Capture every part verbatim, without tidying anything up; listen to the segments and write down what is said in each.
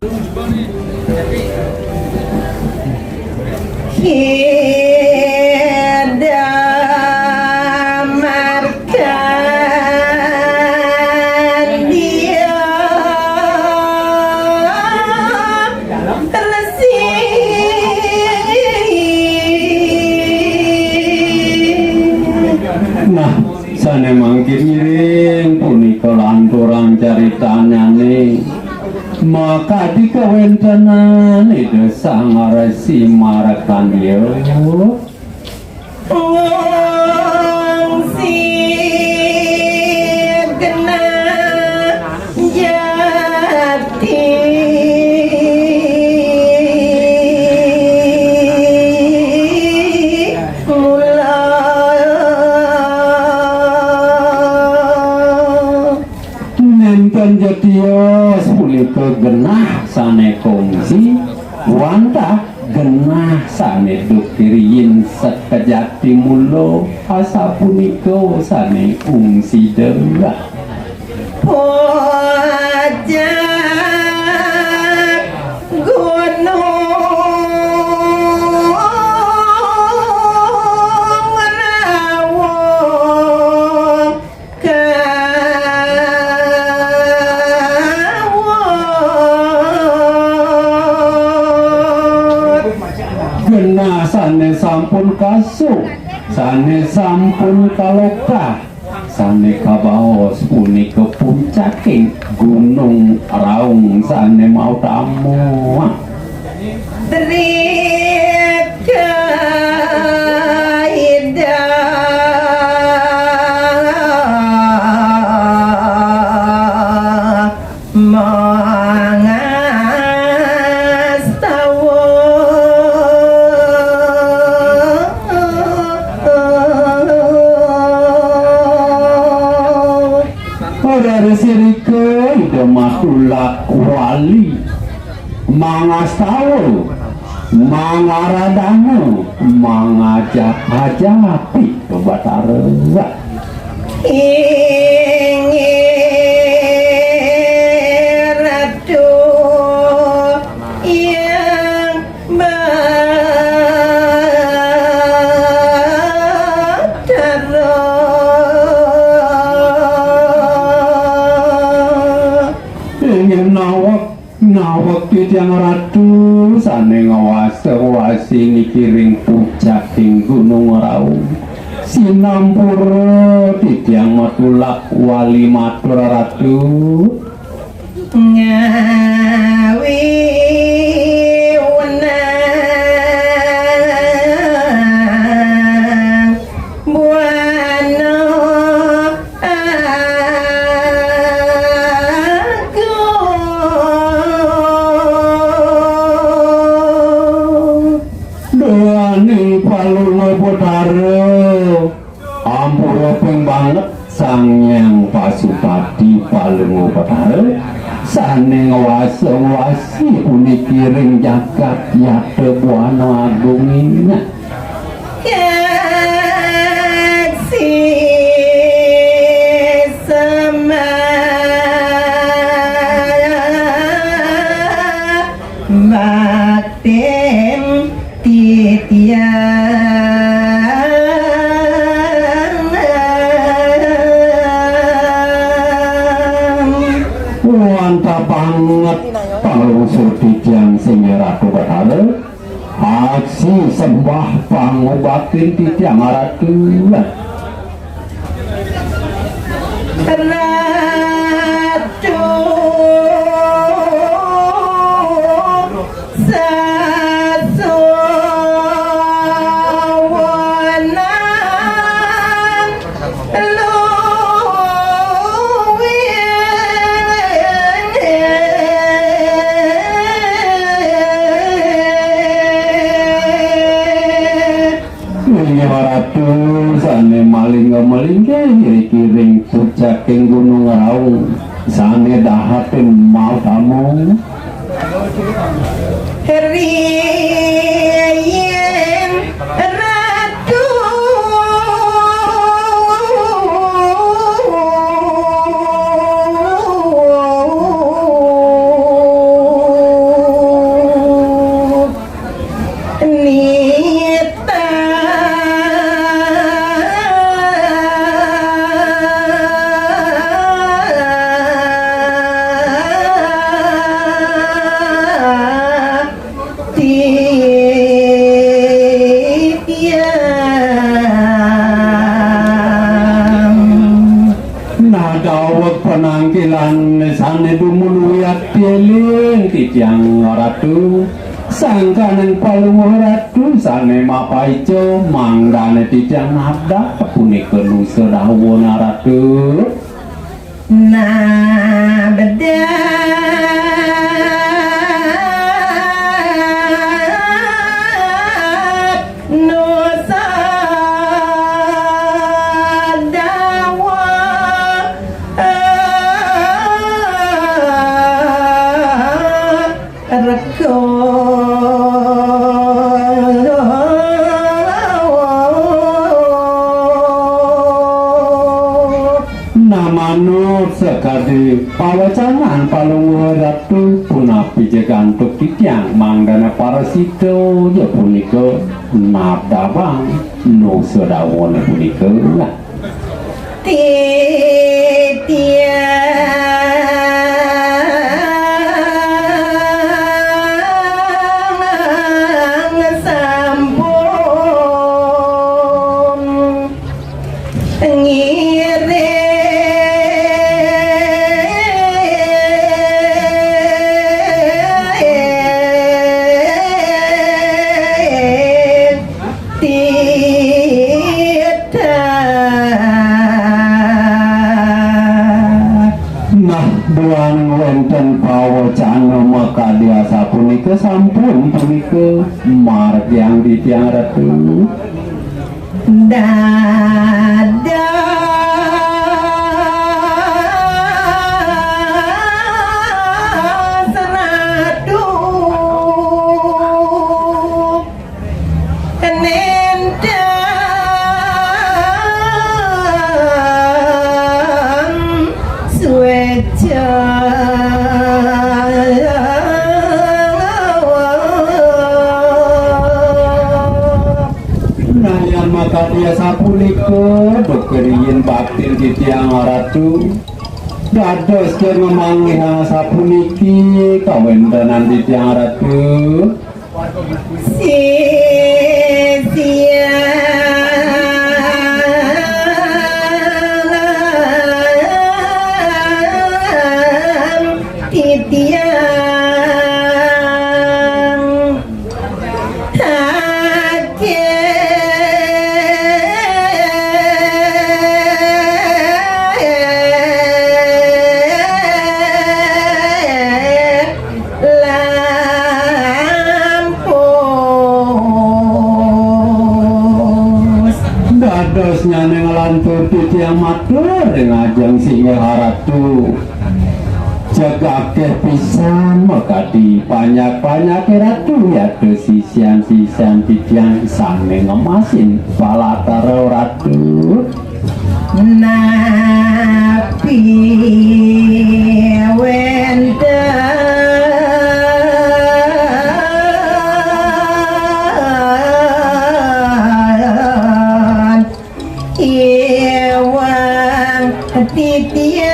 Kidam markandia resi. Nah, sané mangkin ngiring punika lanturang caritanane. Makadi kawéntenan Ida Sang Resi Markandia. Ngungsi genah jati mula. Nénten ja tios punika genah sané kongsi, wantah genah sané duk riin sakejati mula, asapunika sané ungsida. Pucak gunung rawuh. Kawut. Genah sané sampun kasuh, sané sampun kalokah, sané kabaos punika pucaking Gunung Raung sané mautama. Drika Ida mangastawa. Ora resirika Ida matulak wali. Mangastawa, mangaradana, mangajap-ajapi ka Batara. Inggih Ratu Hyang Batara. Inggih nawek Nawek titiang ratu sané ngwasa-wasi niki ring pucaking Gunung Raung. Sinampura titiang matulak wali matur ratu. Ngawi wenang Buana Agung. Duaning Palungguh Betara, ampura ping banget Sang Hyang Pasupati Palungguh Betara, sané ngwasa-ngwasi puniki ring jagat Yata Buana Agung inggih. Yaksi sama baktim titiang. Wantah banget panglungsur titiang singgih Ratu Betara. Aksi sembah pangubaktin titiang Ratu. Ratu Sasawanan Luwih. Inggih Ratu sané malingga-malinggih iriki ring pucaking Gunung Raung sané dahating mautama. Riyin Ratu. Lan sane dumun wiakti eling titiang Ratu, sangkaning Palungguh Ratu sane mapaica mangdane titiang nabdab punika nusa dawana Ratu. Nabdab nusa dawa rega. Nah manut sakadi pawecanan Palungguh Ratu, punapi ja antuk titiang mangdane parasida ya punika nabdabang nusa dawane punika. Titiang sampun ngiring titah. Nah, duang wenten pawecana makadi asapunika sampun punika margiang titiang Ratu. Dados Ratu nentang sueca. Nah, yan makadi asapunika, duka riin baktin titiang Ratu. Dados yen mamanggih asapuniki kawentenan titiang Ratu. Sisian titiang. Lampus. Dadosnyane nglantur titiang matur ring ajeng singgih Ratu. Jeg akeh pisan makadi panjak-panjake Ratu, yata sisian-sisian titiang sane ngemasin palatara Ratu. Napi wenten iwang titiang.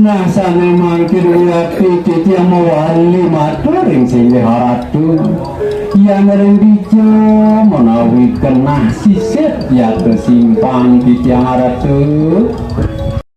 Nah, sane mangkin wiakti titiang mawali matur ring singgih Ratu. Yan ring dija menawi genah sisit yata simpang titiang Ratu.